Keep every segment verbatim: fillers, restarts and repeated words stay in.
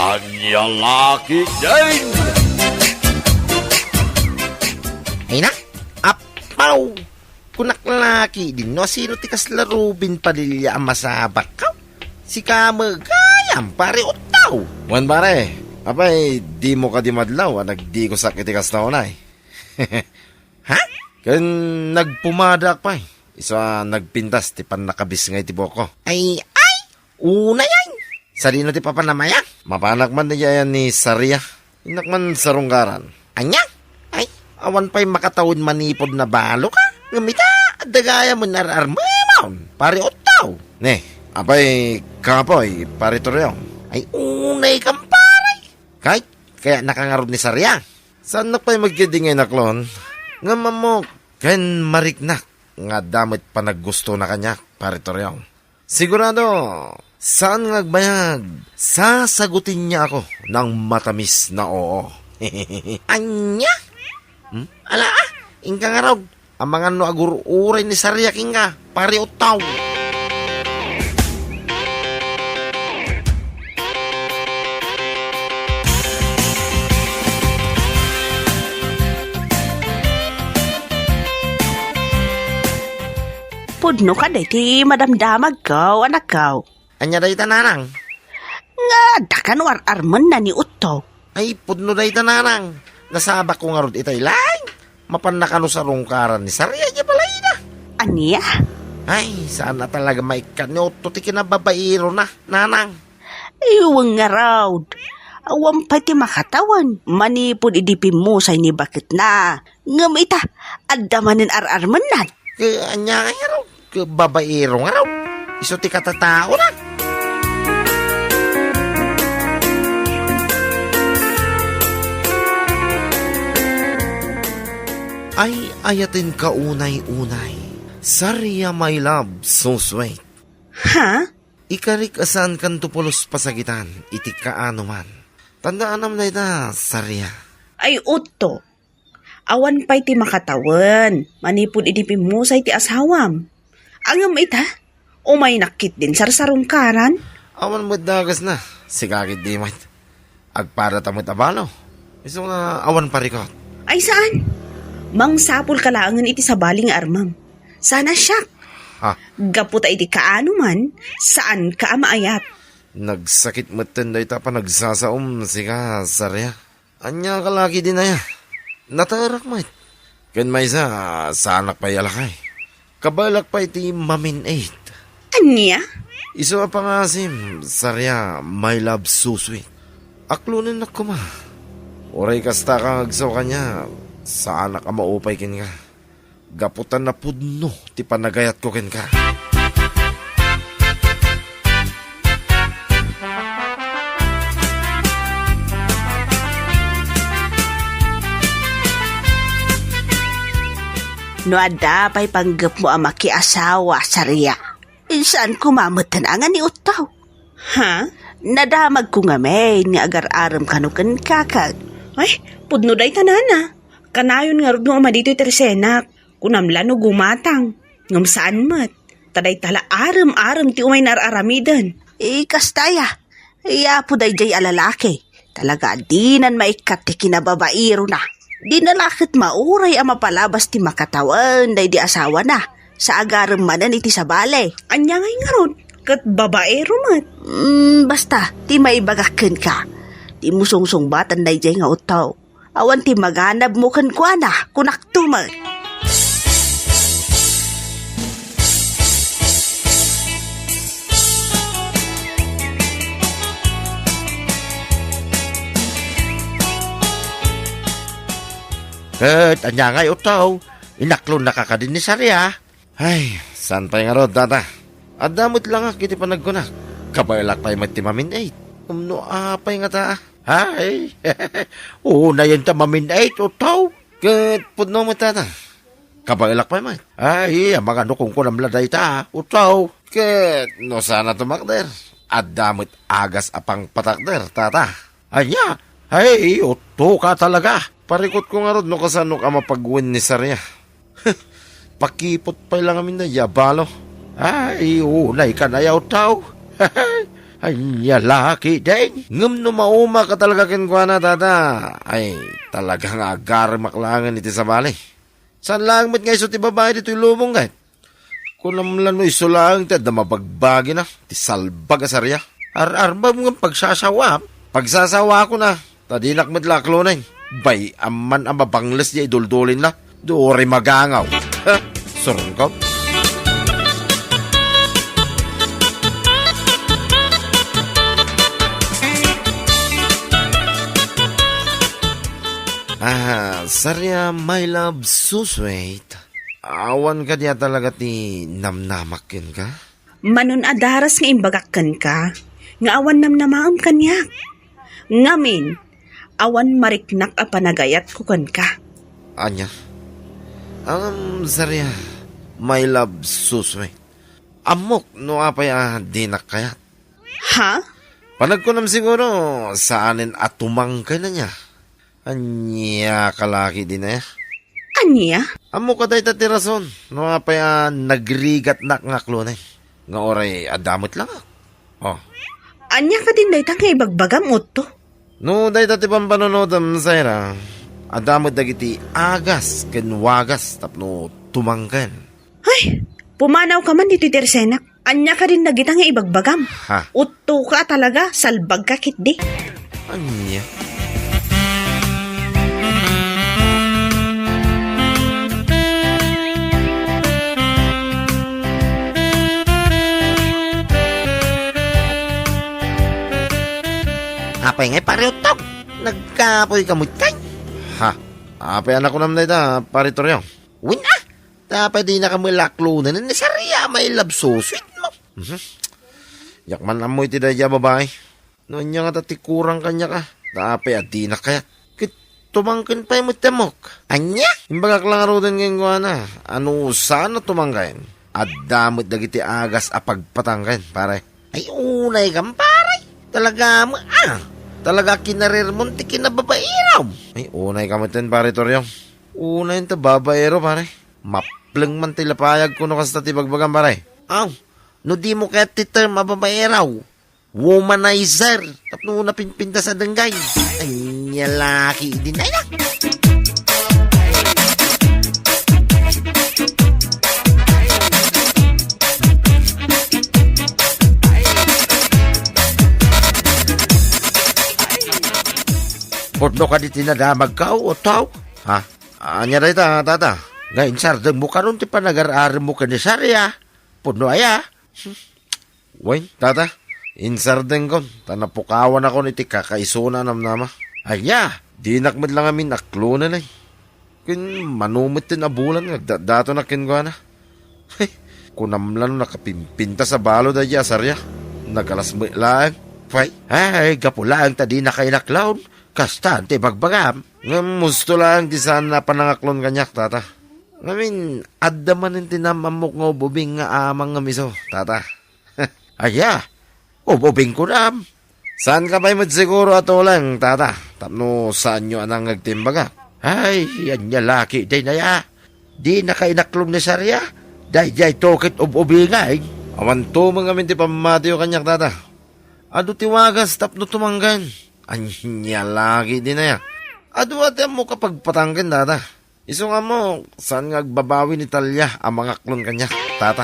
Ania la ketdin? Ay na, apaw! Kunak la ketdin no asino ti kasla Robin Padilla a masabak. Sika met gayam, pare Ottaw. Wen, pare, apay, dimo kadi madlaw a nagdigusak iti kasta unay? Ha? Ken nagpumadaak pay. Isu a nagpintas ti pannakabisngay ti buokko. Ay, ay! Unay ay! Sadino ti papanamaya? Mapanak man diay ni Saria. Innak man sarungkaran. Ania? Ay, awan pay makatawen manipud nabaloka. Ngem ita, adda gayam ar-armemon, pare Ottaw. Ne, apay, kapoy, pare Toriong. Ay, unay kam, pare. Kay, kayatnaka ngarud ni Saria. Saannak pay met ketdi nga inaklon. Ngem ammok, ken mariknak nga adda met panaggustona kaniak, pare Toriong. Sigurado, saan nga agbayag, sasagutenna ako ng matamis na oo. Ania? Hmm? Ala, ah, inka ngarud. Amangan no agur-uray ni Saria kenka, pare Ottaw. Pudno kadi ti madamdamagko, anakko. Ania dayta, nanang? Nga adda kano ar-armenna ni Otto. Ay, pudno dayta, nanang. Nasabakko ngarud itay laeng. Mapanna kano sarungkaran ni Saria idiay balayna. Ania? Ay, saan a talaga maikkat ni Otto ti kinababairona, nanang. Iwen ngarud. Awan pay ti makatawen manipud idi pimmusay ni baketna. Ngem ita, adda manen ar-armennan. Ke, ania ngay ngarud? Ke, babaero ngarud. Isu ti katataona. Ay, ayatenka unay-unay. Saria, my love, so sweet. Ha? Ikarik a saankanto pulos pasagitan iti kaanoman. Tandaanam dayta, Saria. Ay, Otto. Awan pay ti makatawen manipud idi pimmusay ti asawam. Ngem ita, umaynak ketdin sarsarungkaran. Awan met dagasna, sika ketdi met. Agpadata met a balo. Isu nga awan parikut. Ay saan? Mangsapulka laengen iti sabali nga armem. Saan a siak. Ha? Gapu ta iti kaanoman, saanka a maayat. Nagsakit metten dayta a panagsasaom, sika, Saria. Ania ka la ketdin aya? Nataerak met. Ken maysa, saanak pay a lakay. Kabaelak pay ti mamin-it. Ania? Isu a pangasim, Saria, my love, so sweet. Aklonennak koma. Uray kastaka nga agsaw kaniak, saanak a maupay kenka. Gapu ta napudno ti panagayatko kenka. No adda pay panggepmo a makiasawa, Saria, saan koma metten a nga ni Ottaw. Ha? Nadamagko ngamin nga agar-arem kano kenka. Ay, pudno dayta, nana. Kanayon ngarud nga uma ditoy ti resenak. Kunam la no gumatang. Ngem saan met. Ta dayta la arem-arem ti umay naar-aramiden. Eh, kasta aya. Ay, apo daydiay a lalaki. Talaga a dinan maikkat ti kinababairona. Dina la ket mauray a mapalabas ti makatawen daydi asawana. Sa agarem manen iti sabali. Ania ngay ngarud? Ket babaero met. Mm, basta, ti maibagak kenka. Ti mo sungsungbatan daydiay nga Ottaw. Awan ti maganabmo kenkuana, kunakto met. Ket ania ngay, Ottaw? Inaklonnaka kadi ni Saria? Ay, saan pay ngarud, tata? Adda met langak iti panagkunak. Kabaelak pay met ti mamin-it. Umno apay ngata? Ay, unayen ta mamin-it, Ottaw. Ket pudno met, tata. Kabaelak pay met. Ay, amangan no kunkunam la dayta, Ottaw. Ket no saan a tumakder, adda met agas a pangpatakder, tata. Ania? Ay, Otto ka talaga. Parikutko ngarud no kasano ka mapagwen ni Saria. Pakipot pay la ngamin daydiay a balo. Ay, unay ka na, Ottaw. Ania la ketdin? Ngem no maumak a talaga kenkuana, tata, ay, talaga nga agaremak laengen iti sabali. Saan laeng met nga isu ti babai ditoy lubong, ket? Kunam la no isu laeng ti adda mabagbagina, ti salbag a saria. Ar-arbem ngem pagsasawaam. Pagsasawaakon a, ta dinak met la aklonen. Bay-am man a mabangles diay duldulinna. Duri magangaw. Ha? Surungkaw. Ah, saria, my love, so sweet. Awan kadi a talaga ti namnamak kenka? Manon a daras nga imbagak kenka, nga awan namnamaem kaniak. Ngamin, awan mariknak a panagayatko kenka. Ania? Ngem, saria, my love, so sweet. Ammok no apay a dinak kayat. Ha? Panagkunam siguro, saanen a tumangken, ania? Ania ka la ketdin aya? Ania? Ammok a dayta ti rason no apay a nagrigatnak nga aklonen. Nga uray adda met langak. Oh. Ania ketdin dayta nga ibagbagam, Otto? No dayta ti pampanunotem, Saira, adda met dagiti agas ken wagas tapno tumangken. Ay, pumanawka man ditoy tersenak. Ania kadin dagita nga ibagbagam? Ha? Uttoka a talaga, salbagka ketdi. Ania? Apay ngay, Pare Utto? Nagkapoyka met kay? Ha? Apay a nakunam dayta, Pare Toriong? Wen a! Ta apay dinaka met la aklonen ni Saria, my love, so sweet mo. Mhm. Diak man ammo iti daydiay a babai. No ania ngata ti kurang kaniak a? Ta apay a dinak kayat? Ket tumangken pay met ti ammok. Ania? Imbagak la ngaruden kenkuana a no saan a tumangken, adda met dagiti agas a pagpatangken, pare. Ay, unay kam, pare. Talaga met a. Talaga kinarirmon ti kinababaeram. Ay, unay ka metten, Pare Toriong. Unayen ta babaero, pare. Mapleng man ti lapayag kuno kasta ti bagbagam, pare. Aw, no dimo kayat ti term a babaero, womanizer. Tapno napimpintas a denggay. Ania la ketdin dayta? Pudno kadi ti nadamagko, Utto? Ha? Ania dayta, tata? Nga insardengmo kanon ti panagar-aremmo ken ni Saria? Pudno aya? Wen, tata, insardengkon, ta napukawanakon iti kakaisuna a namnama. Ania, dinak met la ngamin aklonen ay. Ken mano metten a bulan nga agdatdatonak kenkuana. Hey, kunam la no nakapimpintas a balo daydiay a Saria. Nagalas met laeng. Pay, ay, gapu laeng ta dinaka inaklon. Kastan ti ibagbagam. Ngem husto laeng ti saan a panangaklon kaniak, tata. Ngamin, adda manen ti nam-ammok nga ub-ubing nga amang ngem isu, tata. Aya, ub-ubing kunam. Saanka pay met siguro a tuleng, tata, tapno saanyo a nangngeg ti imbagak. Ay, ania la ketdin aya? Dinaka inaklon ni Saria? Daydiay to ket ub-ubingay? Awan tumeng amin ti pammatiyo kaniak, tata. Adu ti wagas tapno tumangken. Ania la ketdin aya? Adu a ti ammok a pagpatangken, tata. Isu nga ammok, saan nga agbabawi ni Talia a mangaklon kaniak, tata.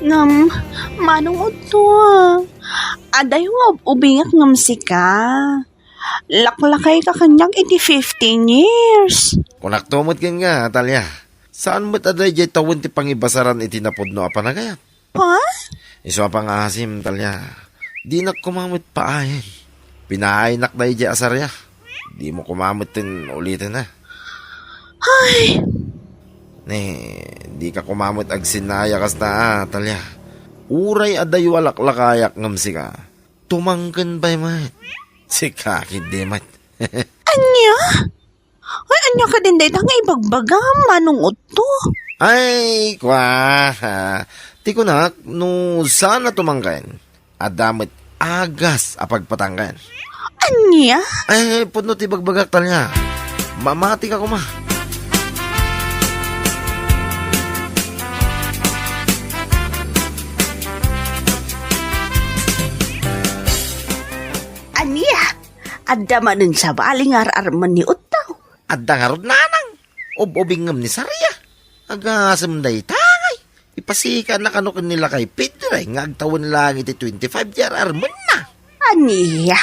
Ngem, Manong Utto, adayo nga ub-ubingak ngem sika. Laklakayka kaniak iti fifteen years. Kunakto met kenka, Talia. Saan met a daydiay tawen ti pangibasaran iti napudno a panagayat? Ha? Isu a pangngaasim, Talia. Dinak koma met paayen. Pinaaynak daydiay a Saria. Dimo koma metten uliten a. Ay! Ne, dika koma met agsinaya kasta a, Talia. Uray adayo a laklakayak ngem sika. Tumangken pay met. Sika ketdi met. Ania? Ay, ania kadin dayta nga ibagbagam, Manong Utto? Ay, kua. Ti kunak, no saan a tumangken, adda met agas a pagpatangken. Ania? Ay, pudno ti bagbagak, Talia. Mamati ka koma. Ania? Adda manen sabali nga ar-armen ni Utto? Adda ngarud, nanang. Ub-ubing ngem ni Saria. Agasem dayta ngay. Ipasikaanna kano ken ni lakay Pedro nga agtawen laeng iti twenty-five ti ar-armenna. Ania?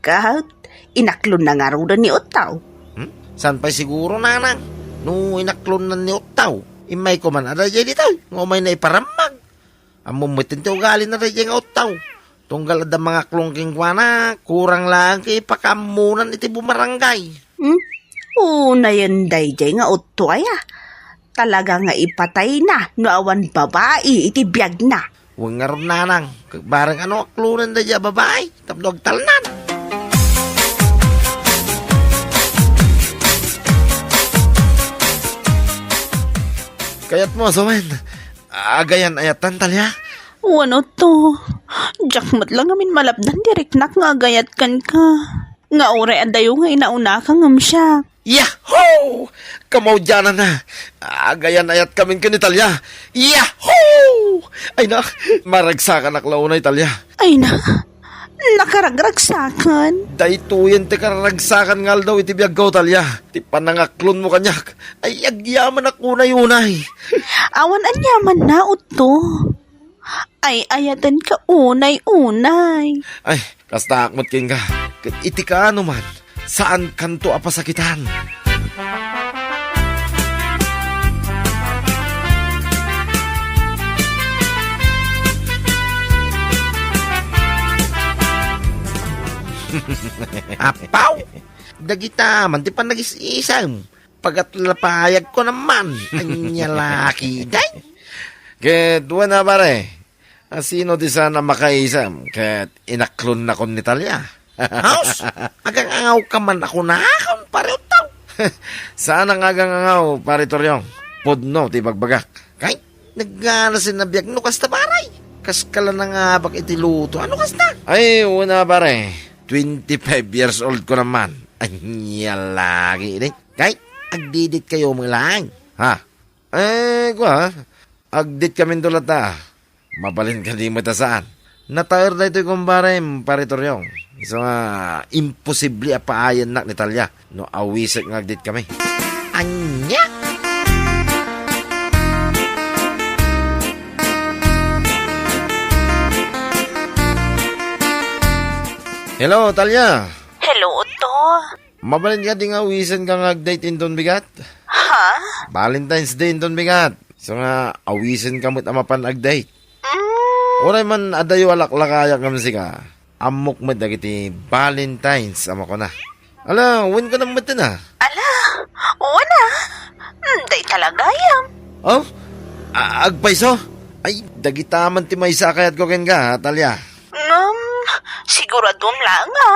Ket inaklonna ngaruden ni Utto? Hmm? Saan pay siguro, nanang? No inaklonnan ni Utto, immay koma a daydiay ditoy nga umayna iparammag. Ammom met ti ugalina daydiay nga Utto. Tunggal adda mangaklon kenkuana, kurang laeng ket ipakaammonan iti bumarangay. Hmm? Unayen daydiay nga Utto aya. Talaga nga ipatayna no awan babai iti biagna. Wen ngarud, nanang, ket bareng a no aklonen daydiay a babai tapno agtalnan. Kayatmo a sawen, agayan-ayatan, Talia? Wen, Utto. Diak met la ngamin malapdan ti riknak nga agayat kenka. Nga uray adayo nga inaunaka ngem siak. Yahoo! Kamaudiananna. Agayan-ayatkamin ken ni Talia. Yahoo! Ay na, maragsakanak la unay, Talia. Ay na, nakaragragsakan. Daytoyen ti kararagsakan nga aldaw iti biagko, Talia. Ti panangaklonmo kaniak. Ay, agyamanak unay-unay. Awan aniamanna, Utto. Ay-ayatenka unay-unay. Ay, kastaak met kenka. Ket iti kaano man, saankanto a pasakitan. Apaw! Dagita man ti panagis-isem. Pagatlapayagko naman. Ania la ketdi? Ket wen a, pare, a sino ti saan a makaisem ket inaklonnakon ni Talia? Haus, agang-angawka man a kunakon, pare Utto. Saan nga agang-angaw, pare Toriong. Pudno ti bagbagak. Kay, nagngana sin nabiag no kasta, pare. Kaskala nangabak iti luto. Ano kasta? Ay, wen a, pare. Twenty-five years old ko naman. Ania la ketdi. Kay, agdidit kayo mo lang. Ha? Eh, kua, agdit kami dulata. Mabalin kadi met a saan. Nataer daytoy kumbarem, pare Toriong. Isu nga, imposible a paayannak ni Talia no awisek nga agdit kami. Ania? Hello, Talia. Hello, Utto. Mabalin kadi nga awisenka nga ag-date inton bigat? Ha? Valentine's Day inton bigat. Isu nga awisenka met a mapan ag-date. Mm. Uray man adayo a laklakayak ngem sika, ammok met dagiti Valentines a makuna. Ala, wen ka na met na? Ala, wen a. Hmm, dayta la gayam. Oh? A-, agpayso? Ay, dagita man ti maysa a kayatko kenka, ha, Talia. Ngem, siguraduem laeng, ha?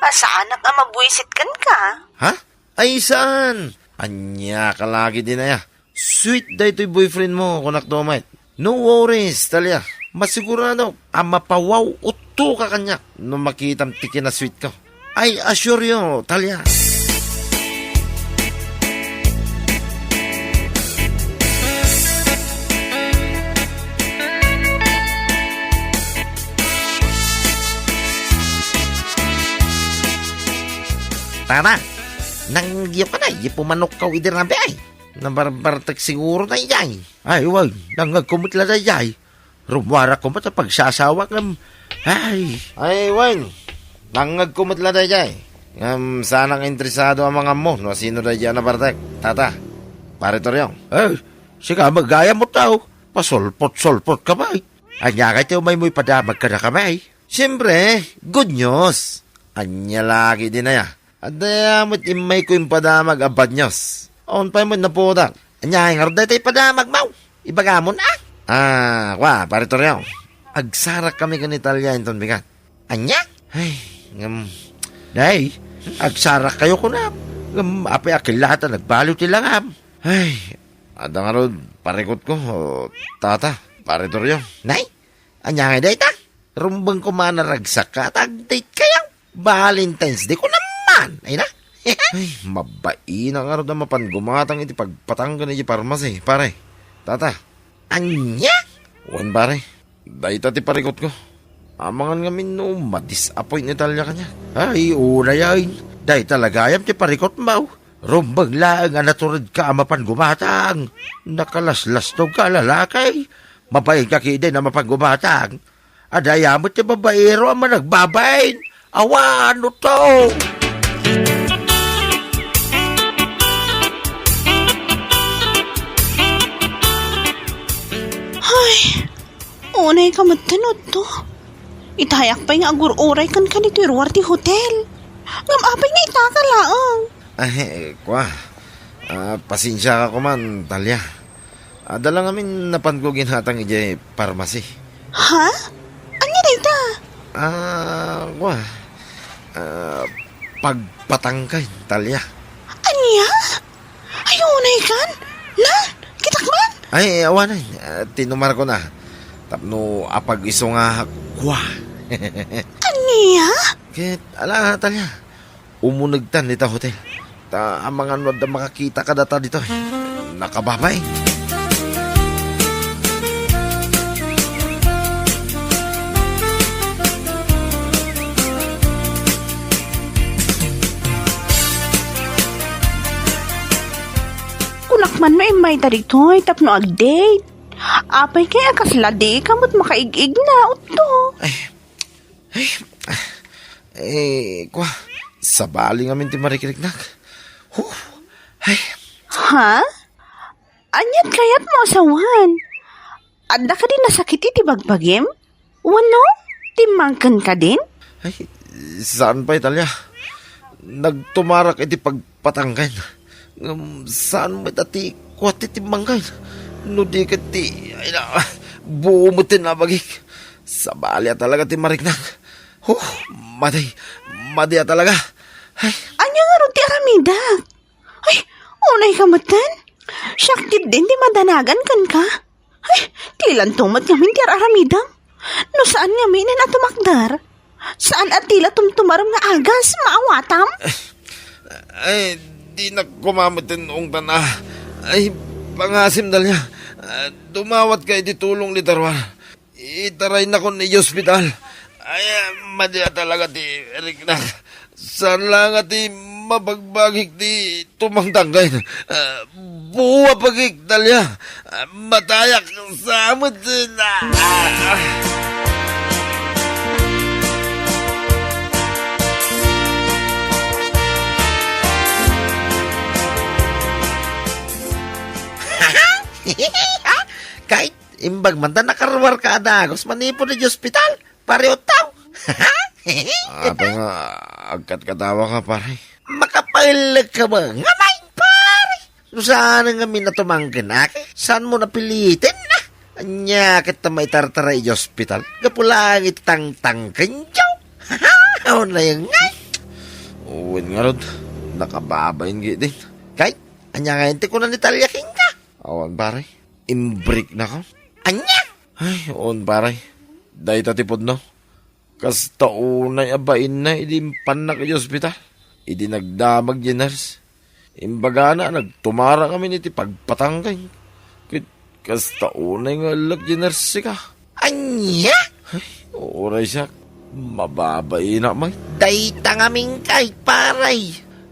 A saanak a mabuisit kenka. Ha? Ay, saan? Ania ka lagi dinaya? Sweet daytoy boyfriend mo, kunak to met. No worries, Talia. Masigurado a mapawaw utto ka kaniak no makitam ti kinasweet ko. I assure you, Talia. Tara, nangngegyo ka na, di pumanokkaw idi rabii ay. Nabarbartek siguro daydiay. Ay, wen, nangngegko met la daydiay. Rummuarakko met a pagsasawak ngem, ay. Ay, wen, nangngegko met la daydiay. Ngem saanak nga interesado a mangammo no asino daydiay a nabartek. Tata, pare Toriong. Eh, sika met gayam, Utto. Pasulpot-sulpot ka pay. Ania ngay ti umaymo ipadamag kadakami? Siempre, good news. Ania lagi dinaya? Adda met immayko impadamag a bad news. Awan pay met napudak. Ania ngarud dayta ipadamagmo? Ibagamon a? Ah, kua, pare Toriong. Agsarakkami ken ni Talia inton bigat. Ania? Ay, ngem, nay, agsarakayo kunam. Ngem, apay a killata nagbaliw ti langam. Ay, adda ngarud parikutko, o, tata, pare Toriong. Nay, ania ngay dayta? Rumbeng koma a naragsak ka, ta ag-date kayo. Valentine's Day ko naman, ay na? Ay, mabain na nga rod a mapan gumatang iti pagpatangken iti parmasi, pare. Tata. Ania? Wen, pare. Dayta ti parikutko. Amangan ngamin no madisappoint ni Talia kaniak. Ay, unay, ay. Dayta la gayam ti parikutmo. Rumbeng laeng a naturedka a mapan gumatang. Nakalaslastogka a lalaki. Mabainka ketdin a mapan gumatang. Adda aya met ti babaero a managbabain. Awan, no to. Ay, unay ka met, Otto. Itayak pay nga agur-uray kenka ditoy ruar ti hotel. Ngem apay nga itaka laeng? Ay, kua. Ah, pasensiaka koman, Talia. Adda la ngamin napanko ginatang idiay parmasi. Ha? Ania dayta? Ah, kua. Ah, pagpatangken, Talia. Ania? Ay, unay kan? Na? Kitak man? Ay, awanen. Ah, tinumarko na. Tapno apag-isu nga kua. Ania? Ket, ala, Talia. Umunegtan ita hotel. Ta amangan no adda makakita kadata ditoy. Nakababay. Kunak man no immayta ditoy tapno ag-date. Apay kay a kasla dika met makaig-igna, Otto. Ay, Ay, eh, kua, sabali ngamin ti marikriknak. Huh, ay. Ha? Aniat kayatmo a sawen? Adda kadin a sakit iti bagbagim? Wenno, timmangken kadin? Ay, saan pay, Talia. Nagtumarak iti pag-, patangken. Ngem saan met a ti kua ti timmangken. No di ket ti, ay na, buo met ti nabagik. Sabali a talaga ti mariknak. Huh, madi, madi a talaga. Ay. Ania ngarud ti aramidak? Ay, unay ka metten? Siak ketdin ti madanagan kenka. Ay, ti lanto met ngamin ti ar-aramidem. No saan ngamin a tumakder, saan a ti la tumtumarem nga agas, maawatam? Ay, dinak koma metten ungtan a. Ay, pangasim, Dalia. Ah, dumawatka iti tulong ni Darwar. Itaraynakon iti ospital. Ay, madi a talaga ti riknak. Saan la nga ti mabagbagik ti tumangtangken. Ah, buo a pagik, Dalia. Ah, matayak sa met. Ah, ah. Kay, imbag man ta nakaruarka a dagus manipud iti ospital, pare Otto. Apay nga agkatkatawaka, pare? Makapaellek ka ba? Ngamay, pare! No saan ngamin a tumangken, aki? Saanmo napiliten, a? Ania ket ta maitartara iti ospital? Gapu laeng iti tangtangkenyo. Unay ngay. Wen ngarud, nakababain ketdin. Kay, ania ngay ti kuna ni Talia kenka? Awan, pare. Imbriknakon. Ania? Ay, on, pare. Dayta ti pudno. Kasta unay a bainna idi impannak iti ospital. Idi nagdamag ti nurse, imbagana a nagtumara ngamin iti pagpatangken. Ket kasta unay nga ellek ti nurse ka. Ania? Ay, uray siak. Mababainak met. Dayta ngamin kay, pare.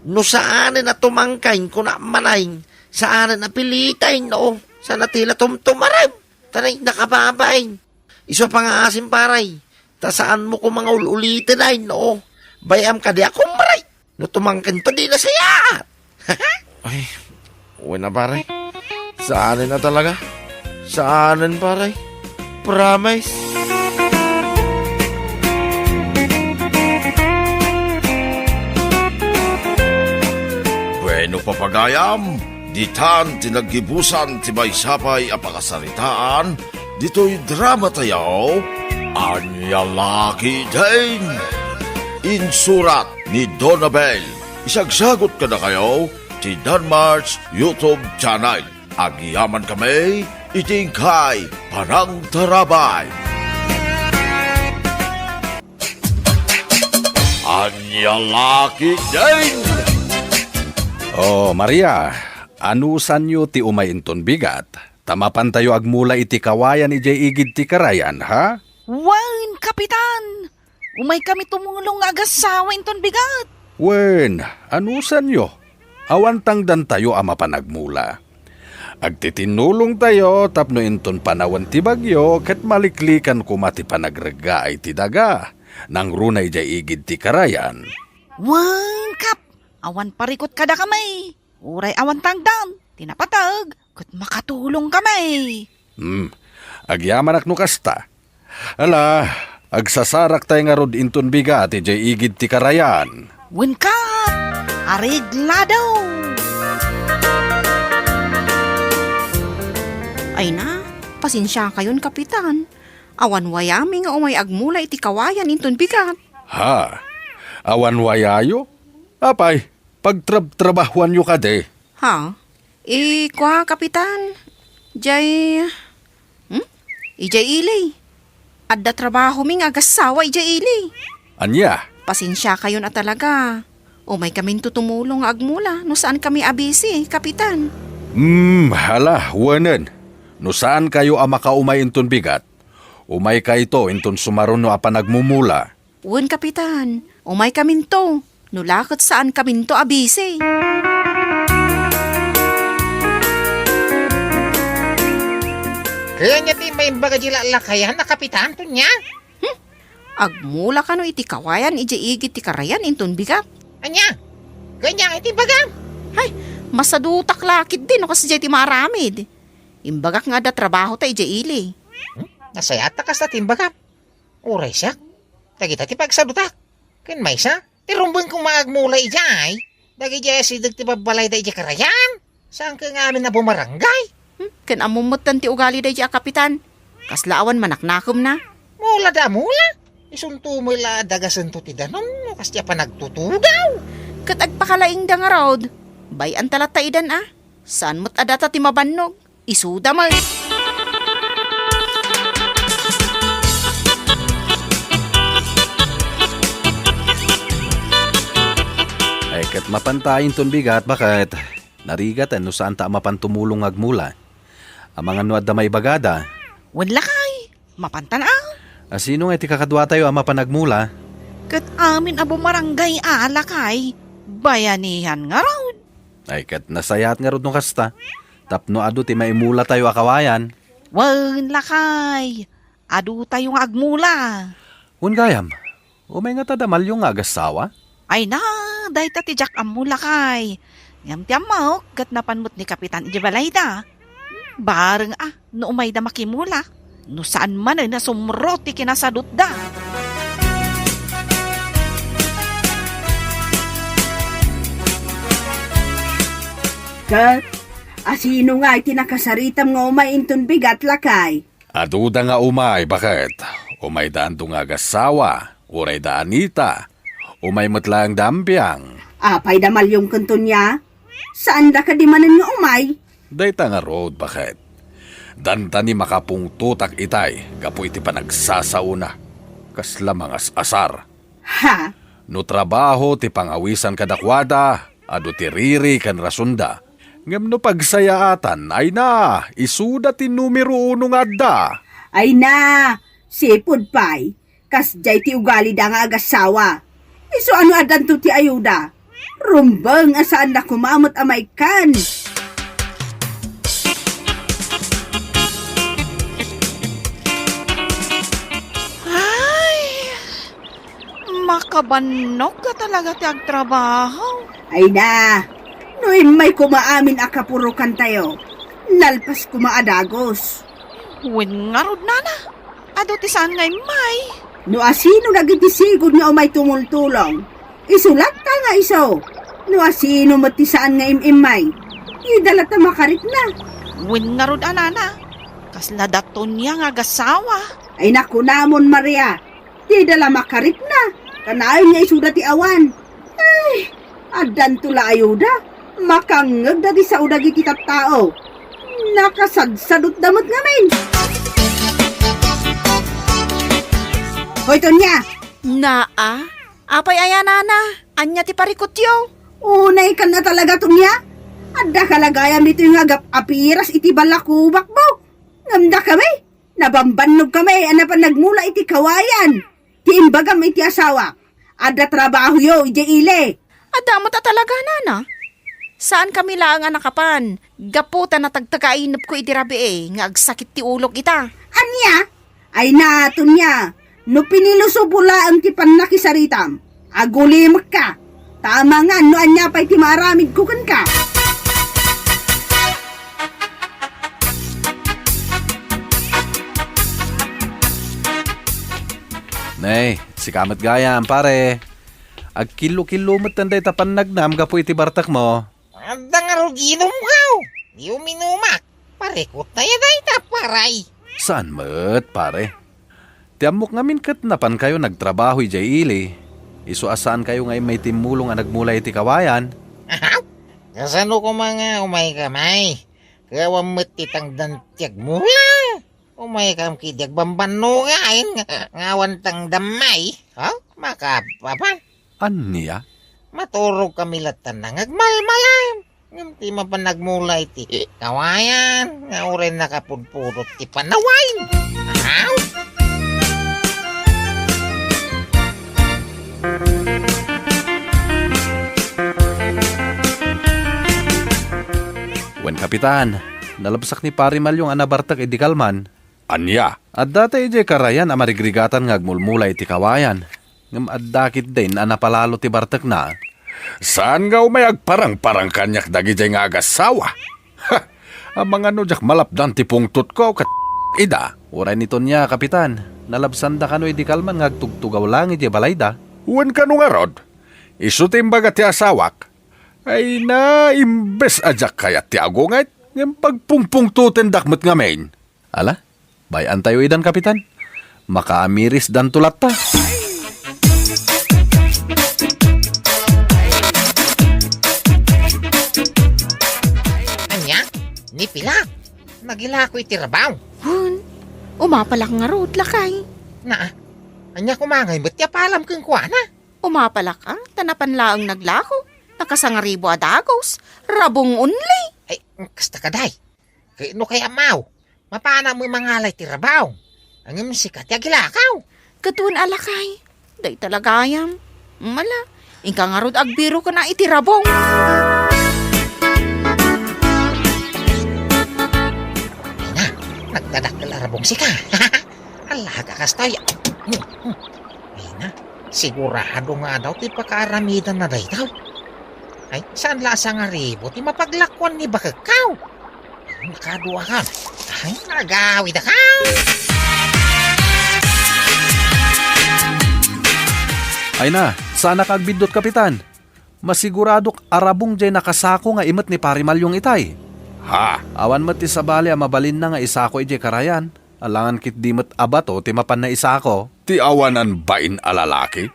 No saanen a tumangken, kuna manay. Saanen a piliten, no? Saan a ti la tumtumarem. Taray, nakababain. Isu a pangaasim, pare. Ta saanmo koma nga ul-uliten, ay, no? Bay-am kadi a kumre. No tumangkento, di nasayaat. Ay, wen a, pare. Saanen a talaga. Saanen, pare. Promise. Bueno, papagayam, ditan ti naggibusan ti maysa pay a pakasaritaan ditoy drama tayo, Ania La Ketdin. Insurat ni Donabel. Isagsagut kadakayo ti Danmar's YouTube channel. Agyaman kami iti inkay panangtarabay. Ania la ketdin? Oh, Maria, anusanyo ti umay inton bigat? Ta mapantayo agmula iti kawayan idiay igid ti karayan, ha? Wen, Kapitan! Umaykami tumulong nga agassawa inton bigat. Wen, anusanyo? Awan tangdantayo a mapan agmula. Agtitinnulongtayo tapno inton panawen ti bagyo ket maliklikan koma ti panagreggaay ti daga nangruna idiay igid ti karayan. Wen, Kap, awan parikut kadakami. Uray awan tangdan ti napateg ket makatulongkami. Hmm, agyamanak no kasta. Ala, agsasaraktayo ngarud inton bigat idiay igid ti karayan. Wenka, Arig Ladaw! Ay na, pasensiakayon, Kapitan. Awan wayami nga umay agmula iti kawayan inton bigat. Ha? Awan wayayo? Apay, pagtrabtrabahuanyo kadi? Ha? Eh, kua, Kapitan? Jay, hmm? Ijay ili. Adda trabahomi nga agassawa ijay ili. Ania? Pasensiakayon a talaga. Umaykaminto tumulong nga agmula no saankami a busy, Kapitan. Hmm, hala, wenen. No saankayo a makaumay inton bigat, umaykayto inton sumaruno a panagmumula. Wen, Kapitan, umaykaminto. No la ket saankaminto a busy. Kayatna ti maimbaga di lallakayan a Kapitan, Tonia? Hmm? Agmula kano iti kawayan idiay igid ti karayan inton bigat? Ania? Kayatna iti imbagam? Hay, masadutak la ketdi no kasdiay ti maaramid. Imbagak nga adda trabahota idiay ili. Hmm? Nasayaat ta kasta ti imbagam. Uray siak, dagita ti pagsadutak. Ken maysa, ti rumbeng koma agmula idiay, dagidiay asideg ti babbalayda idiay karayan. Saan ket nga amin a bumaranggay? Hmm, ken ammom metten ti ugali daydiay a Kapitan. Kasla awan manaknakemna. Mula da mula. Isunto met la a dagasento ti danum no kasdiay a panagtutudaw. Ket agpakalaingda ngarud. Bay-anta latta idan a. Saan met a data ti mabannog. Isuda met. Ay, ket mapantayo inton bigat, baket. Narigat, no saanta a mapan tumulong nga agmula. Amangan no adda maibagada. Wen lakay, mapantan a. A, sino nga iti kakaduatayo a mapan agmula? Ket amin a bumaranggay a lakay, bayanihan ngarud. Ay, ket nasayaat ngarud no kasta. Tapno adu ti maimulatayo a kawayan. Wen, lakay, adutayo nga agmula. Wen gayam, umay ngata da Malyo nga agassawa? Ay na, dayta ti diak ammo, lakay. Ngem ti ammok, ket napan met ni Kapitan idiay balayda. Bareng a, no umayda makimula. No saan manen a sumro ti kinasadutda. Ket, asino nga iti nakasaritam nga umay inton bigat, lakay? Aduda nga umay, baket. Umayda Ando nga agassawa, uray da Anita. Umay met laeng da Ambiang. Apay da Malyong ken Tonia? Saanda kadi manen nga umay? Dayta ngarud, baket. Danta ni makapungtotak itay gapu iti panagsasaona. Kasla mangas-asar. Ha? No trabaho ti pangawisan kadakuada, adu ti riri ken rasonda. Ngem no pagsayaatan, ay na, isuda ti numero uno nga adda. Ay na, sipud pay, kasdiay ti ugalida nga agassawa. Isu a no addanto ti ayuda, rumbeng a saanda koma met a maikkan. Ay, makabannog a talaga ti agtrabaho. Ay na, no immay koma amin a kapurokantayo, nalpas koma a dagus. Wen ngarud, nana, adu ti saan nga immay. No asino dagiti sigud nga umay tumultulong, isu latta nga isu. No asino met ti saan nga im-immay, dida latta makarikna. Wen ngarud a, nana, kasla da Tonia nga agassawa. Ay, nakunamon, Maria, dida la makarikna. Kanayon nga isuda ti awan. Ay, addanto la ayuda. Makangngegda ti sao dagiti tattao. Nakasadsadutda met ngamin. Hoy, Tonia! Naa, Apay aya, nana? Ania ti parikutyo? Unaykan a talaga, Tonia. Adda ka la gayam itoy nga agap-apiras iti balakubakmo. Ngem dakami, nabambannogkami a napan nagmula iti kawayan. Ti imbagam iti asawak, adda trabahoyo idiay ili. Adda met a talaga, nana. Saankami laeng a nakapan, gapu ta natagtagainepko iti rabii nga agsakit ti ulok ita. Ania? Ay na, Tonia, no pinilusopo laeng ti pannakisaritam, agulimekka. Ta amangan no ania pay ti maaramidko kenka. Nay, sika met gayam, pare. Agkillo-killo met dayta pannagnam gapu iti bartekmo. Adda ngarud inumkaw. Di uminumak. Parikut tayo dayta, paray. Saan met, pare? Ti ammok ngamin ket napankayo nagtrabaho idiay ili. Isu a saankayo nga immay timmulong a nagmula iti kawayan. Ahaw? Kasano koma nga umayka, may? Kaya awan met ti tangdan ti agmula. Umaykam kidi agbambanno nga ayan nga, nga awan tangdam, may. Ha? Makapapan. Ania? Maturogkami latta nga agmalmalam. Ngem ti mapan nagmula iti kawayan nga uray nakapudpudot ti panawain. Aw! Wen, Kapitan, nalabsak ni Pari Malyong a nabartek idi kalman. Ania? Adda tay idiay karayan a marigrigatan nga agmulmula iti kawayan, ngem adda ketdin a napalalo ti bartekna. Saan nga umay agparangparang kaniak dagidiay nga agassawa? Ha! Amangan no diak malapdan ti pungtotko ket ida. Uray ni Tonia, Kapitan, nalabsanda kano idi kalman nga agtugtugaw laeng idiay balayda. Wen kano ngarud, isu ti imbaga ti asawak. Ay na, imbes a diak kayat ti agunget, ngem pagpungpungtotendak met ngamin. Ala, bay-antayo idan, Kapitan. Makaamirisdanto latta. Ania? Ni pila? Nagilako iti rabaw. Hun, umapalak ngarud, lakay. Naa, ania koma ngay met ti apalam kenkuana? Umapalak a, ta napan laeng naglako. Nakasangaribo a dagos, rabong only. Ay, kasta ka, day. Kay no kayat maw, mapanak met mangala iti rabaw. Ngem sika ti agilakaw. Ket wen a lakay, dayta la gayam. Mala, inka ngarud agbiro ken a iti rabong. Ay na, nagdadakkel a rabong sika. Alaga kastoy. Ay na, sigurado nga adaw ti pakaaramidanna daytoy. Ay, saan la a sangaribo ti mapaglakuan ni bakekkaw? Nakaduakan. Ay, nagawidakaw. Ay na, saanak agbiddut, Kapitan. Masiguradok a rabong jay nakasako nga imet ni Pari Malyong itay. Ha? Awan met ti sabali a mabalinna nga isako idiay karayan. Alangan ketdi met a bato ti mapanna isako. Ti awanan bain a lalaki?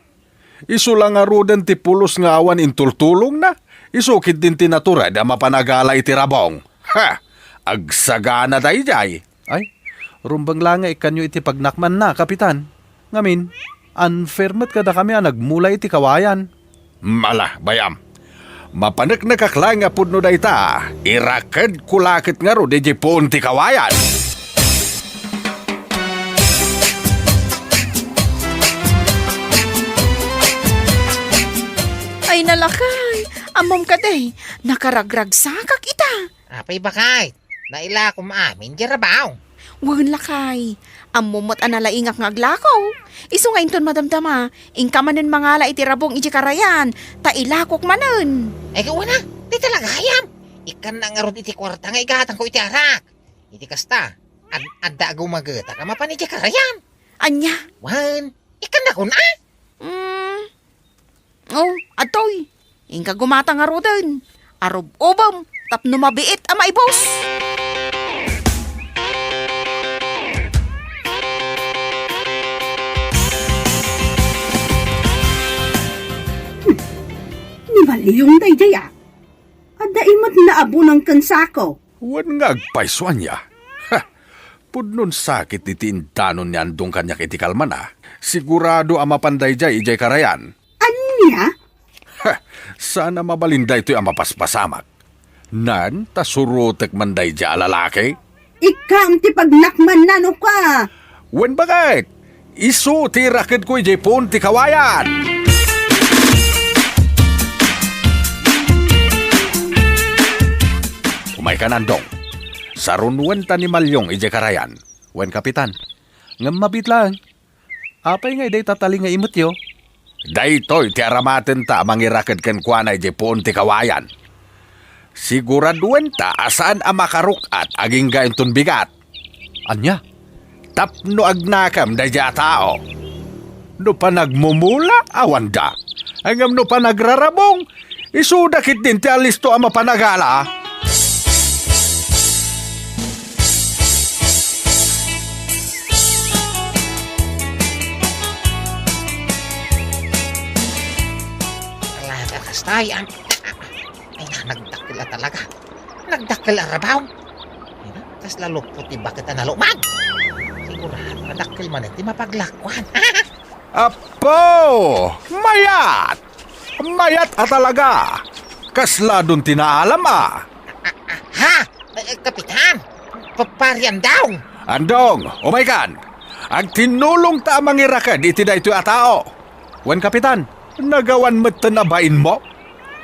Isu la ngaruden ti pulos nga awan intultulongna. Isu ketdin ti natured a mapan agala iti rabong. Ha! Agsagana daydiay. Ay, rumbeng la nga ikkanyo iti pagnakmanna, Kapitan. Ngamin, unfair met kadakami a nagmula iti kawayan. Mala, bay-am. Mapaneknekak laeng a pudno dayta, irakedko la ket ngarud idiay puon ti kawayan. Ay, nalakay, ammom kadi, nakaragragsakak ita. Apay, bakay? Nailakom amin diay rabaw. Wen, lakay. Ammom met a nalaingak nga aglako. Isu nga inton madamdama, inka manen mangala iti rabong idiay karayan, ta ilakok manen. Ay, gawana, dayta la gayam. Ikkannak ngarud iti kuarta nga igatangko iti arak. Iti kasta, ad-, adda a gumagetak a mapan idiay karayan. Ania? Wen, ikkannak una. Mm, Oh, adtoy. Inka gumata ngaruden. Arub-ubem tapno mabiit a maibus. Ni Malyong daydiay a. Adda imet nga abunang ken sako. Wen nga agpayso ania? Ha! Pudnon sakit iti indanon ni Andong kaniak iti kalmana. Sigurado a mapan daydiay idiay karayan. Ay, Ania? Ha! Saan a mabalin daytoy a mapaspasamak. Nan, ta surotek man daydiay a lalaki? Ikkaam ti pagnakman nano ka. Wen, baket? Isu ti irakedko idiay puon ti kawayan. Umaykan, Andong. Sarunuen ta ni Malyong idiay karayan. Wen, Kapitan. Ngem mabiit laeng. Apay ngay dayta tali nga imetyo? Daytoy ti aramatenta a mangiraked kenkuana idiay puon ti kawayan. Siguraduenta a saan a makaruk-at agingga inton bigat. Ania? Tapno agnakem daydiay a tao. No panagmumula, awanda. Ngem no panagrarabong, isuda ketdin ti alisto a mapanagala. Talaga, kastay, ang, ay, na, nagdakkel a talaga. Nagdakkel a rabaw. Ay, na, kasla lupot ti baket a nalumag. Sigurado, nadakkel man ti mapaglakuan. Apo! Mayat! Mayat a talaga! Kasla don ti naalam a. Ha? Eh, Kapitan? Pa-, Pari Andong? Andong, umaykan! Agtinnulongta a mangiraked iti daytoy a tao. Wen, Kapitan, nagawan metten a bainmo?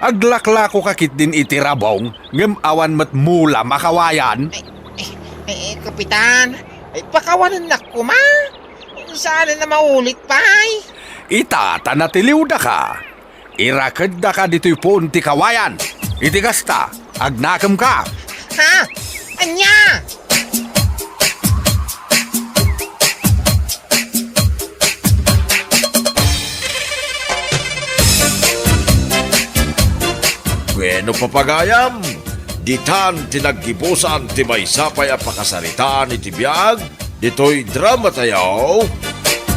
Aglaklakoka ketdin iti rabong, ngem awan met mula makawayan. Eh, eh, eh, Kapitan, eh, pakawanennak koma. Saan a maulit pay? Ita ta natiliwdaka. Irakeddaka ditoy puon ti kawayan. Iti kasta, agnakemka. Ha? Ania? Bueno, papagayam, ditan ti naggibusan ti maysa pay a pakasaritaan iti biag ditoy drama tayo,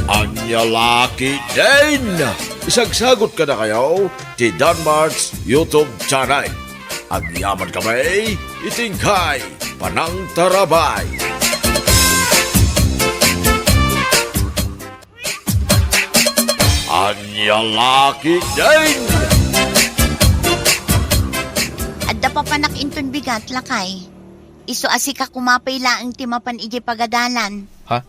Ania La Ketdin! Isagsagut kadakayo ti Danmart's YouTube channel. Agyaman kami iti inkay panangtarabay. Ania La Ketdin! Adda papanak inton bigat, lakay. Isu a sika koma pay laeng ti mapan idiay pagadalan. Ha?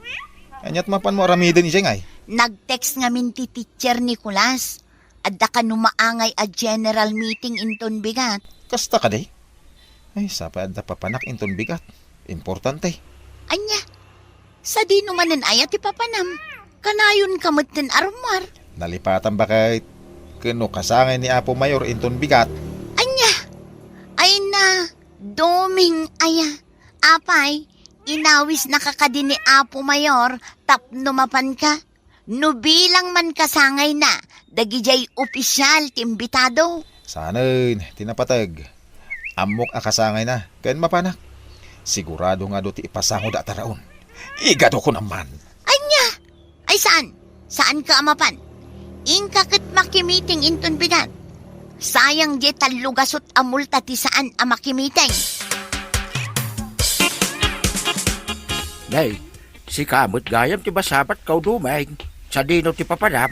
Ania't mapanmo aramiden idiay ngay? Nag-text ngamin ti teacher Nicolas. Adda kano maangay a general meeting inton bigat. Kasta kadi? Ay, sapay adda papanak inton bigat. Importante. Ania? Sadino manen aya ti papanam? Kanayonka metten a rummuar. Nalipatan, baket. Ken no kasangay ni Apo Mayor inton bigat. Ania? Ay na, Doming aya. Apay, inawisnaka kadi ni Apo Mayor tapno mapanka? No bilang man kasangayna dagidiay opisyal ti imbitado. Saanen ti napateg. Ammok a kasangayna ken mapanak. Sigurado nga adu ti ipasangoda a taraon. Igado ko naman. Ania? Ay saan? Saanka a mapan? Inka ket makimiting inton bigat. Sayang diay tallo gasut a multa ti saan a makimiting. Nay, sika met gayam ti masabatko, Doming. Sadino ti papanam?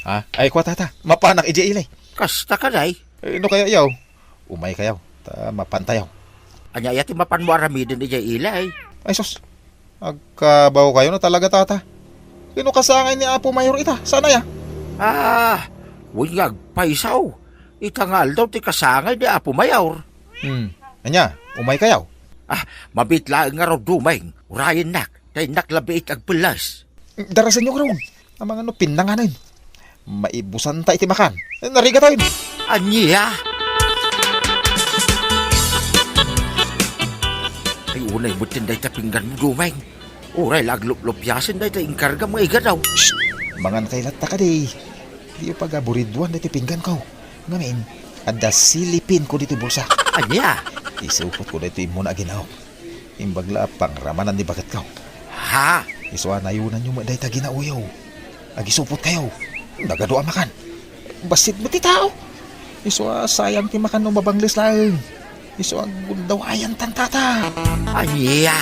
Ha? Ay, kua, tata. Mapanak idiay ili. Kasta kadi? Eh, no kaya yaw? Umaykayo, ta mapantayo. Ania aya ti mapanmo aramiden idiay ili? Ay, sus. Agkabawkayo na talaga, tata. Ken no kasangay ni Apo Mayor ita, saan aya? Ah, wen nga agpayso. Ita nga aldaw ti kasangay ni Apo Mayor. Hmm. Ania, umaykayo? Ah, mabiit laeng ngarud, Doming. Urayennak. Ta innak labi iti agpellas. Darasenyo ngarud. Amangan no pinnanganen. Maibusanta iti makan. Narigatayon. Ania? Ay, unay metten dayta pingganmo, Doming. Uray la agluplupiasen dayta inkargam nga igado. Shh! Mangankay latta kadi. Diyo pagaburiduan daytoy pingganko. Ngamin, adda silipinko ditoy bulsa. Ania? Isupotko daytoy immuna a ginaok. Imbag la a pangramanan ni baketko. Ha? Isu a nayonanyo met dayta ginaoyo. Agisupotkayo. Nagadu a makan. Bassit met ti tao. Isu a sayang ti makan no mabangles laeng. Isu a gundaway ayan tan tata. Ania?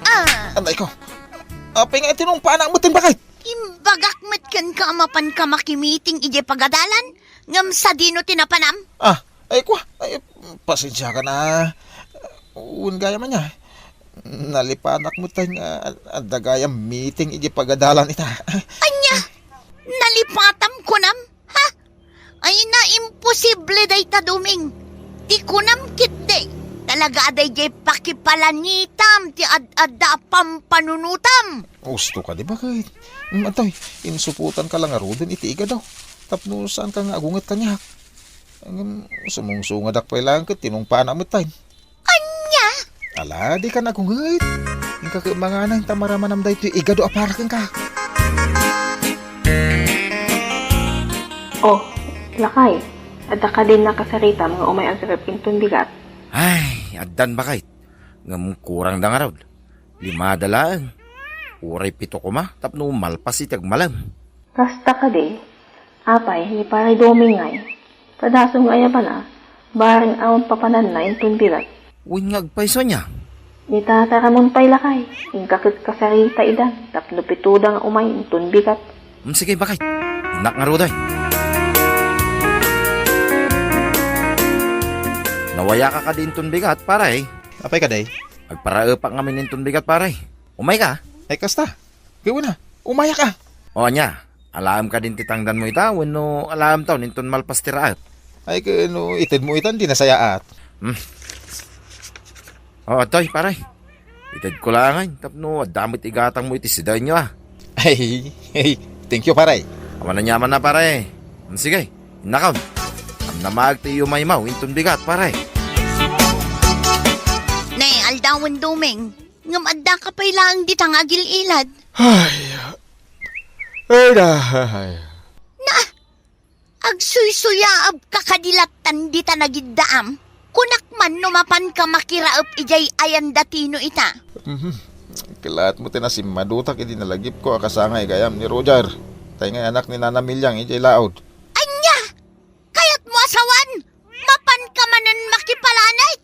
Ah! Anay ko. Apay nga iti nung paanak met ti baket? Im-, Bagak met kenka a mapanka makimiting idiay pagadalan, ngem sadino ti napanam? Ah, ay, kua, ay, pasensiakan a. Wen gayam ania. Nalipatak met nga adda gayam meeting idiay pagadalan ita. Ania? Nalipatam, kunam? Ha? Ay na, imposible dayta, Doming. Ti kunam ketdi, talaga a daydiay pakipalanitam ti ad-adda a pampanunotam. Husto kadi, baket? Mm, atoy, insupotanka la ngaruden iti igado. Tapno saanka nga agunget kaniak. Ngem, sumungsungadak pay laeng ket tinungpaanam metten. Ania? Ala, dika nagunget. Inka ket manganay ta maramanam daytoy igado a para kenka. Oh, lakay, adda kadin nakasaritam nga umay agserep inton bigat? Ay, addan, baket. Ngem kurangda ngarud. Limada laeng. Uray pito koma tapno malpas iti agmalem. Kasta kadi, apay, ni Pare Doming ngay? Padasum nga ayabana, bareng awan papananna inton bigat. Wen nga agpayso ania? Ni Tata Ramon pay lakay, inka ket kasarita ida tapno pitoda nga umay inton bigat. Hmm, sige, baket. Innak ngaruden. Nawayaka kadi inton bigat, pare? Apay kadi? Agparaepak ngamin inton bigat, pare. Umayka? Ay, kasta. Gawena, umayak a. O, ania? Alaem kadin ti tangdanmo ita wenno alaemton inton malpas ti raep? Ay, ket no itedmo itan, di nasayaat. Hmm. O, atoy, pare. Itedko laengen tapno adda met igatangmo iti sidaenyo a. Ay, ay, thank you, pare. Awan aniamanna, pare. Hmm, sige, innakon. Namnamaek ti iyumaymaw inton bigat, pare. Ne, aldawen, Doming. Ngem addaka pay laeng dita nga agil-ilad. Ay, ay, ay. Na, agsuysuyaabka kadi lattan dita nagiddaam? Kunak man no mapanka makiraep idiay ayan da Tino ita. Mhm. Kelaat mo ti nasimmadutak idi nalagipko a kasangay gayam ni Roger. Tay nga anak ni Nana Miliang idiay laod. Ania? Kayatmo a sawen? Mapanka manen makipalanay?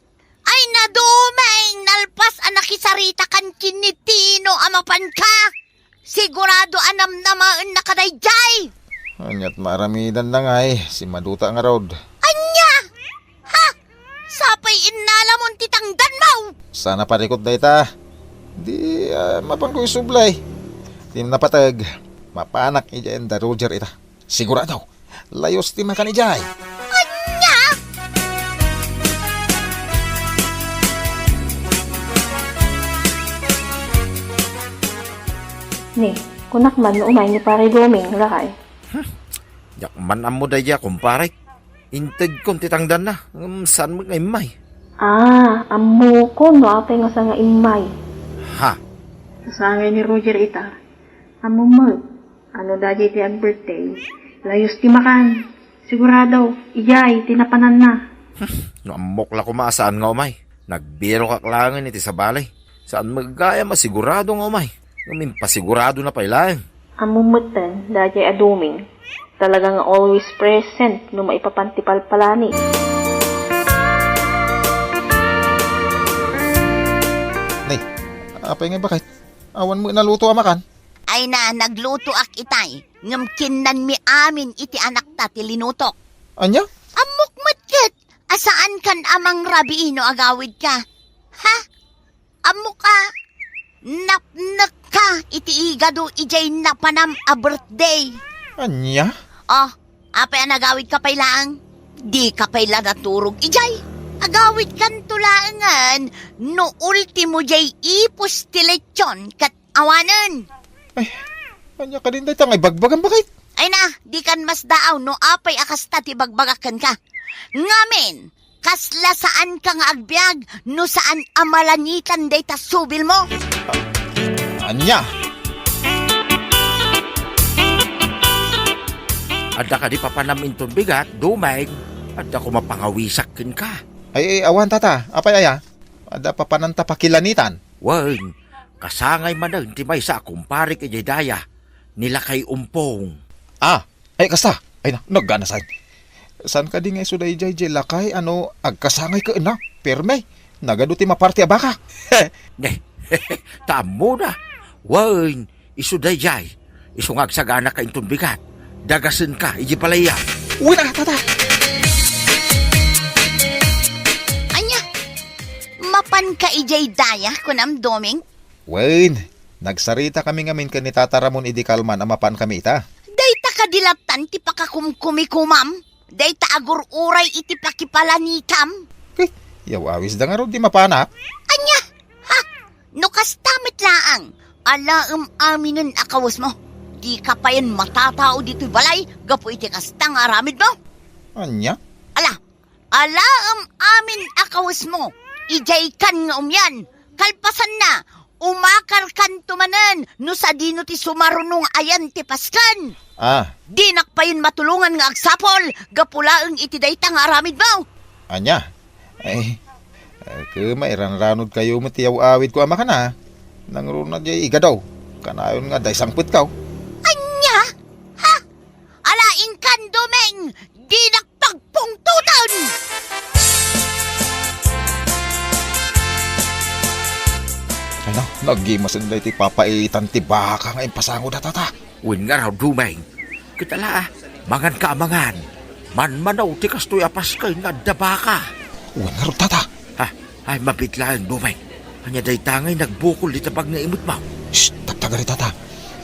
Ay, na Doming, nalpas a nakisaritakan ken ni Tino a mapanka. Sigurado a namnamaenna kadaydiay. Ania't maaramidanna ngay, simmaduta ngarud. Ania? Ha? Sapay innalamon ti tangdanmo? Sana parikot dayta. Di, ah, mapanko isublay. Di napateg. Mapanak idiay ayan da Roger ita. Sigurado, layos ti makan idiay. Ania? Ni, kunak man no umay ni Pare Doming, lakay. Hmm, diak man ammo daydiay a kumparek. Intedkon ti tangdanna, ngem saan met nga immay. Ah, ammokon no apay nga saan nga immay. Ha? Kasangay ni Roger ita. Ammom met. Ano daydiay ti ag-birthday? Layos ti makan. Sigurado, idiay ti napananna. Hmm, no ammok la koma a saan nga umay. Nagbirokak laengen iti sabali. Saan met gayam a sigurado nga umay. Ngem impasiguradona pay laeng. Ammom metten, daydiay a Doming. Talaga nga always present no maipapan ti palpalani. Nay, apay nga baket? Awan met naluto a makan? Ay na, naglutoak itay, ngem kinnanmi amin iti anakta ti linutok. Ania? Ammok met ket a saankan a mangrabii no agawidka. Ha? Ammok a napnekka iti igado idiay napanam a birthday. Ania? Oh, apay a nagawidka pay laeng? Dika pay la naturog idiay. Agawidkanto laengen no ultimo diay ipus ti lechon ket awanen. Ay, ania kadin dayta nga ibagbagam, baket? Ay na, dikan masdaaw no apay a kasta ti ibagbagak kenka. Ngamin, kasla saanka nga agbiag no saan a malanitan dayta subilmo? Ania? Adda kadi papanam inton bigat, Doming? Adda koma pangawisak kenka. Ay, ay, awan, tata. Apay aya? Adda papananta pakilanitan? Wen, kasangay manen ti maysa a kumparek idiay daya, ni Lakay Umpong. Ah, ay, kasta. Ay na, nagganasay. Saan kadi nga isu daydiay diay lakay a no agkasangay kenna? Perme, nagadu ti maparti a baka. Ne, ta ammona. Wen, isu daydiay. Isu nga agsaganaka inton bigat, dagasenka idiay balayyo. Wen a, tata. Ania? Mapanka idiay daya, kunam, Doming? Wen, nagsaritakami ngamin ken ni Tata Ramon idi kalman a mapankami ita. Dayta kadi lattan ti pakakumkumikumam? Dayta agur-uray iti pakipalanitam? Ket, yaw-awisda ngarud ti mapanak? Ania? Ha? No kasta met laeng, alaem aminen a kawesmo. Dika payen matatao ditoy balay gapu iti kasta nga aramidmo. Ania? Ala, alaem amin a kawesmo. Idiay kan nga umian. Kalpasanna, umakarkanto manen no sadino ti sumaruno nga ayan ti pasken. Ah. Dinak payen matulongan nga agsapul gapu laeng iti dayta nga aramidmo. Ania? Ay, ay, kema, iranranodkayo met ti yaw-awidko a makana. Nangruna diay igadaw. Kanayon nga adda isangpetkaw. Ania? Ha? Ala, inkan, Doming! Dinak pagpungtoten! Ano? Nagimasen daytoy papaitan ti baka nga impasangoda, tata. Wen ngarud, Doming. Ket ala, manganka a mangan. Manmanaw ti kastoy a pasken nga adda baka. Wen ngarud, tata. Ha? Ay, mabiit laeng, Doming. Ania dayta ngay nagbukol dita bagna imetmo? Shh! Tagtagari, tata.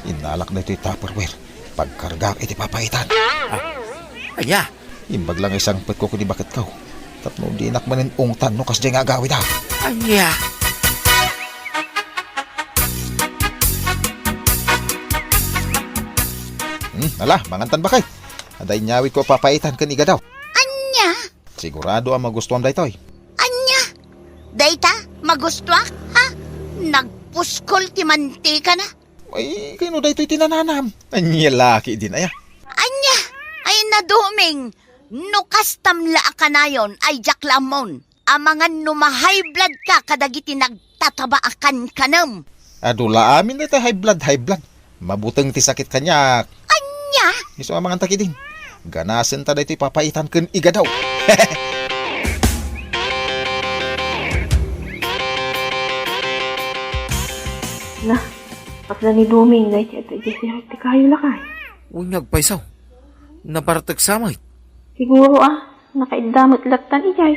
Innalak daytoy Tupperware. Pagkargaak iti papaitan. Ah, ania? Imbag la nga isangpetko ken ibaketko. Tapno dinak manen ungtan no kasdiay nga agawida. Ania? Hmm, ala, mangantan, baket. Adda inyawidko a papaitan ken igadaw. Ania? Sigurado a magustuam daytoy. Ania? Dayta? Magustuak? Ha? Nagpuskol ti mantikana? Ay, kayno daytoy ti nananam? Ania la ketdin aya? Ania? Ay, Doming, no kastam la a kanayon, ay diak la ammon. Amangan no ma-high blood ka kadagiti nagtataba a kankanem. Adu la amin dayta high blood, high blood. Mabuteng ti sakit kaniak. Ania? Isu a manganta ketdin. Ganasenta daytoy papaitan ken igadaw. Na, kasla ni Doming, dayta, dayta, dayta, kayo lakay. Unyag payso. Nabartek sa met. Siguro, ah. Nakaidda met lattan idiay.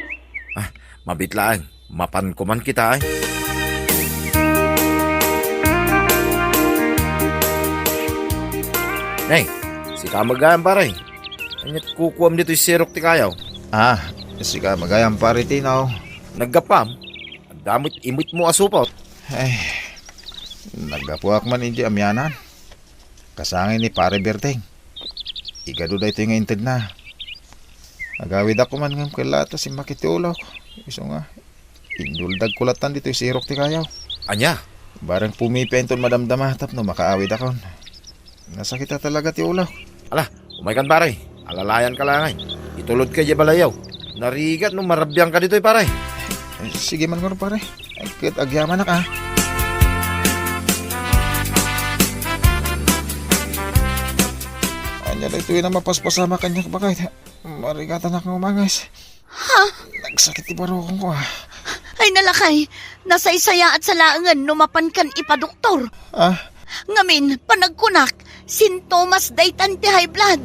Ah, mabiit laeng. Mapanko man kita, ay. Nay, sika met gayam, pare. Ania't kukuam ditoy sirok ti kayo? Ah, sika met gayam, pare Tino. Naggapuam? Adda met imetmo a supot. Ay, naggapuak man idiay amianan. Kasangay ni Pare Berteng. Igadu daytoy nga intedna. Agawidak man ngem ket la ta simmakit ti ulok. Isu nga, inyuldagko lattan ditoy sirok ti kayo. Ania? Bareng pumipia inton madamdama tapno makaawidakon. Nasakit a talaga ti ulok. Ala, umaykan, pare. Alalayanka laeng. Itulodka idiay balayyo. Narigat no marabiangka ditoy, pare. Eh, sige man ngarud, pare. Ay, ket agyamanak, ah. Ania daytoy a mapaspasamak kaniak, baket? Marigatanak nga umanges. Ha? Nagsakit ti barukongko, ah. Ay, nalakay, nasaysayaat sa laengen no mapankan ipadoktor. Ah? Ngamin, panagkunak, sintomas daytan ti high blood.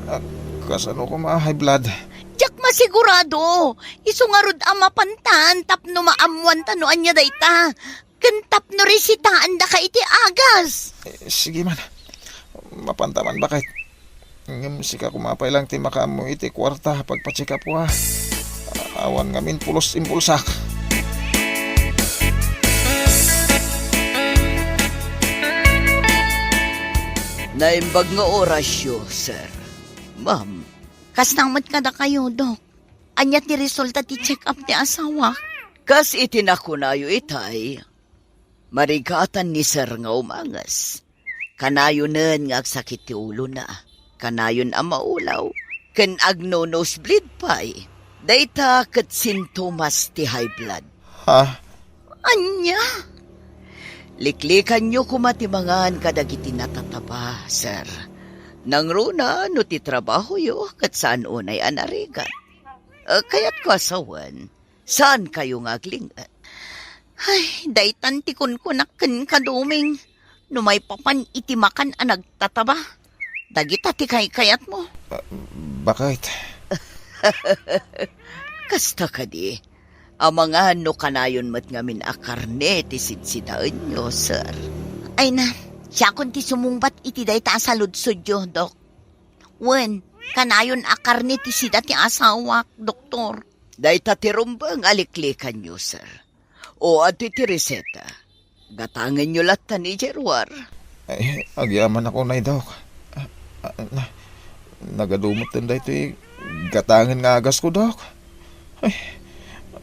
Ah, kasano koma high blood? Diak masigurado. Isu ngarud a mapantan tapno maammuanta no ania dayta. Ken tapno resitaandaka iti agas. Eh, sige man. Mapanta man, baket. Ngem sika koma pay lang ti makaammo iti kuarta pagpa-check up-ko, ha. Awan ngamin pulos impulsak. Naimbag nga orasyo, sir. Ma'am. Kasta met kadakayo, Dok. Ania ti resulta ti check-up ti asawak? Kas iti nakunayo itay, marigatan ni Sir nga umanges. Kanayonen nga agsakit ti ulona. Kanayon a maulaw. Ken agno-nosebleed pay. Dayta ket sintomas ti high blood. Ha? Ania? Liklikanyo koma ti mangan kadagiti natataba, sir. Nangruna no ti trabahoyo ket saan unay a narigat. Eh, kayatko a sawen, saankayo nga agling-et? Ay, daytan ti kunkunak kenka, Doming. no maipapan iti makan a nagtataba. Dagita ti kaykayatmo. Ah, bakit? Kasta kadi, amangan no kanayon met ngamin a karne ti sidsidaenyo, sir. Ay na, siakon ti sumungbat iti dayta a saludsodyo, Dok. Wen, kanayon a karne ti sida ti asawak, Doktor. Dayta ti rumbeng a liklikanyo, sir. O, adtoy ti reseta. Gatangenyo latta ni Gerwar. Ay, agyamanak unay, Dok. Ah, ah, na, nagadu metten daytoy gatangen nga agasko, Dok. Ay,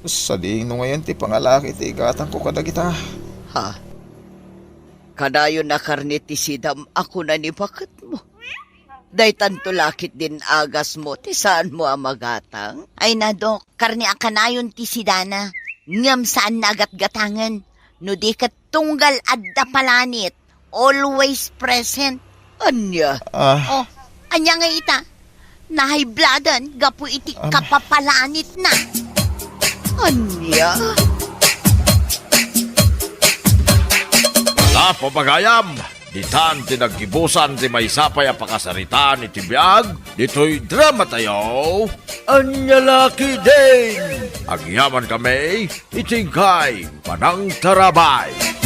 sadino ngayen ti pangalaki ti igatangko kadagita? Ha? Kanayon a karne ti sidam a kuna ni baketmo. Daytanto la ketdin agasmo ti saanmo a magatang? Ay na, Dok, karne a kanayon ti sidana, ngem saanna a gatgatangen. No di ket tunggal adda palanit, always present. Ania? Ah. Oh, ania nga ita? Nahaybladan gapu iti Am- kapapalanitna. Ania? Ala, pagayam, ditan ti naggibusan ti maysa pay a pakasaritaan iti biag ditoy drama tayo. Ania la ketdin? Agyaman kami iti inkay panangtarabay.